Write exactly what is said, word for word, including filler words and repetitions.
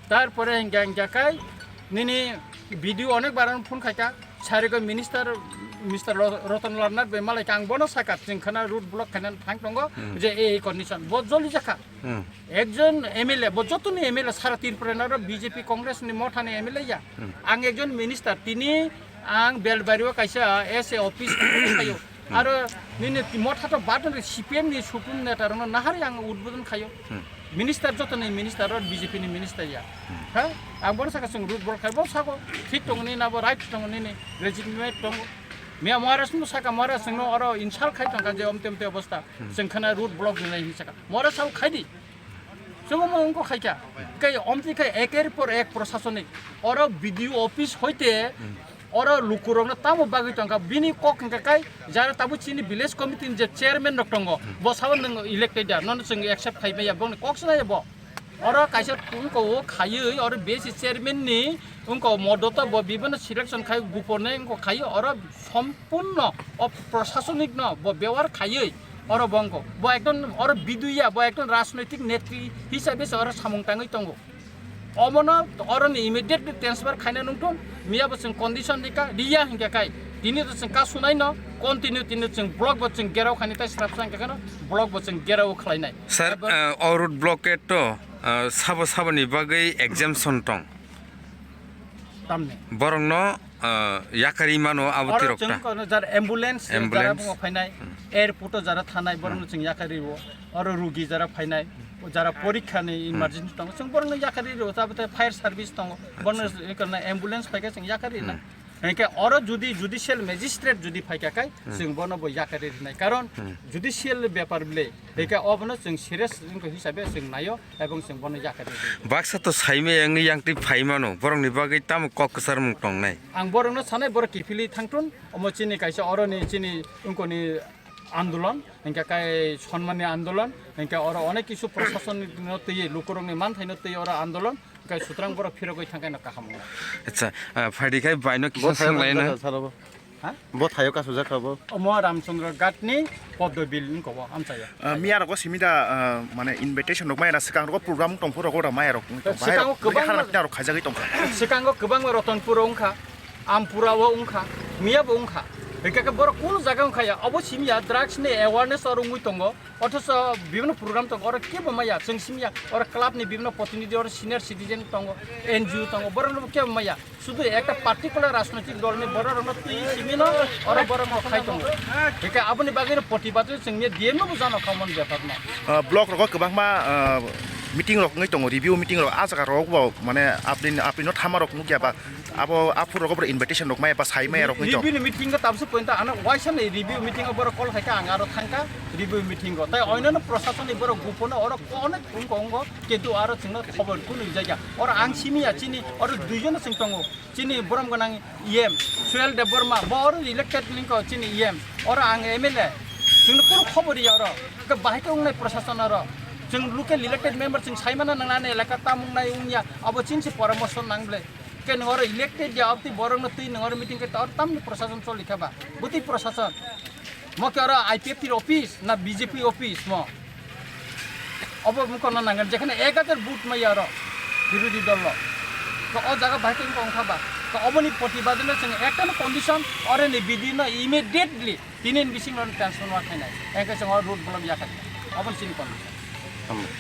Tarpore hingka hingka kai nini B D O onek bar phone khaika, sari ko minister, Mister Ro-, Roton Lal Nath bai malai kang bono saka chwng khana road block khaina thang tongo Hmm. je ei condition bo joli jakha. Hmm. Ekjon M L A, bo jotoni M L A sara Tripura ni aro B J P Congress ni motha ni M L A ya. Hmm. Ang ekjon minister, tini ang Belbari o kaisa S A office thaio. Hmm. Aro nini motha to badon C P M ni supreme neta rokno nahari ang udbodon khaio. Hmm. Minister jotoni minister aro B J P ni minister ya. Hmm. Ha? Ang bono saka chwng road block khai bo sako. Thik tongo nini abo right tongo nini legitimate tongo. Miya Maharaj no saka Maharaj no aro insult khai tongkha je omte omte obostha. Hmm. Chwng khana road block rinai hinwi saka. Maharaj sao khai di. Chwng omo wngkha khaikha. Kai omtwi khai eker por ek prosasonik. Oro B D O office hoite oro lukurokno tamo bagwi tongkha. Bini kok hwnkha kai jara tabuk chini village committee ni je chairman rok tongo. Bo sabo nwng elected ya. Nono chwng accept khai maya. Bongni kok swnaya bo. Oro kaisa wngkha khaywi oro B S C chairman ni wngkha modota bo bibano selection khai gupone wngkha khaywi oro sompurno o prosasonik no bo bewar khaywi oro bo wngkha. Bo ekdom oro biduya, bo ekdom rajnoitik netri hisabe se oro samung tangwi tongo. Omono oro ni immediately transfer khaina nungthun, miya bo chwng condition rika, riya hinkhe kai. Tini to chwng kasunai no, continue tini chwng block bo chwng gerao khaini tai srapsa hinkhe kheno block bo chwng gerao khlainai. Sir, Abo uh, o road blockade to uh, sabo saboni bagwi exemption tong. Tamni. Borokno uh, yakari mano abo Oro tirok chwng ta. Kono jar ambulance, Ambulance. Jara bungo phainai, Hmm. Airport o jara thanai, borokno Hmm. chwng yakari o. Oro rugi jara phainai, o jara porikha ni Hmm. emergency tongo, chwng borokno yakari o. Tabate fire service tongo, borokno Acha. Kono ambulance phaikhe chwng yakari na. Hmm. Hingke oro judi judicial magistrate judi phaikha kai, Hmm. chwng bono bo yakari rinai. Karon Hmm. judicial bepar bile, Hmm. hingke obono chwng serious wngkha hisabe chwng naio, ebong chwng bono yakari rinai. Baksa to saimaya wngwi yangtwi phaimano, borokni bagwi tamo kok kwcharmung tongnai? Ang borokno sanai, borok kiphilwi thangthun, omo chini kaisa oroni chini wngkoni andolon, hingke kai sonmani andolon, hingke oro onek kisu prosason no twiwi, lukurokni manthaino twiwi oro andolon, Kai sutrang borok phirogwi thangkhe no kaham wngna. Acha, ah, phaidi khai baino kisa Bo thayo swnglaina. Kaisa salo bo. Ha? Bo thayo kasu jakha bo. Omo Ramchandra Ghat ni Poddo Bill ni kobo amchaya. Ah, miya rogo simi da, ah, mane invitation rok maya na swkang rogo program tong phuru rogo da maya rok wngwi tong. Swkango Bahai rok, kwbangma bahai rok khaijagwi tongkha. Swkango kwbangma Ratanpur o wngkha, Ampura o wngkha, miya bo wngkha. Hingkhe borok kunu jaga wngkha ya, obo simi ya drugs ni awareness oro wngwi tongo. Othocho bibhinno program tongo, oro kebo maya, chwng simi ya, oro club ni bibhinno protinidhi, oro senior citizen tongo, N G O tongo, borok no kebo maya. Sudu ekta particular rajnoitik dol ni borok rok no twi simi no, oro borok no khai tongo. Hingke aboni bagwi no protibad chwng ni D M no bo jano khamon bepar no. Ah, block rogo kwbangma, ah, meeting rok wngwi tongo, review meeting rok, ah jaga rok bo mane apni, apni no thama rok nukya ba. Abo aphuru rogo borok invitation rok maya ba sai maya rok wngwi tong. Review ni meeting o tabuk se point ano waisa ni review meeting o borok call khaikha ang aro thangkha review meeting o. Tai oinano prosason ni borok gupono oro onek wngko wngko kintu aro chwngno khobor kunu jaga. Oro ang simi ya chini oro duijon chwng tongo. Chini borom gwnang E M Suel Debbarma bo oro elected ningko chini E M. Oro ang M L A. Chwngno kunu khobor ya oro. Bahai khe wngnai prosason oro. Chwng local elected member chwng saimano nangnani elaka tamung nai wngya. Abo chini se poramorso nang ble. Ke nwng oro elected ya, obtwi borok no twi nwng oro meeting khe oro tamni prosason choli kha ba? Bwtwi prosason? Mo khe oro I P F T office na B J P office mo? Obo mung kono nangani, jekhane ek hajar vote maya oro birodhi dol lo. To o jaga bahai khe wngkha ba? To oboni protibad no chwng ekta no condition, oro ni bidi no immediately Tini ni bising rok transformer khainai. Engke chwng o road block ya khainai. Aboni chini kon. Hambai.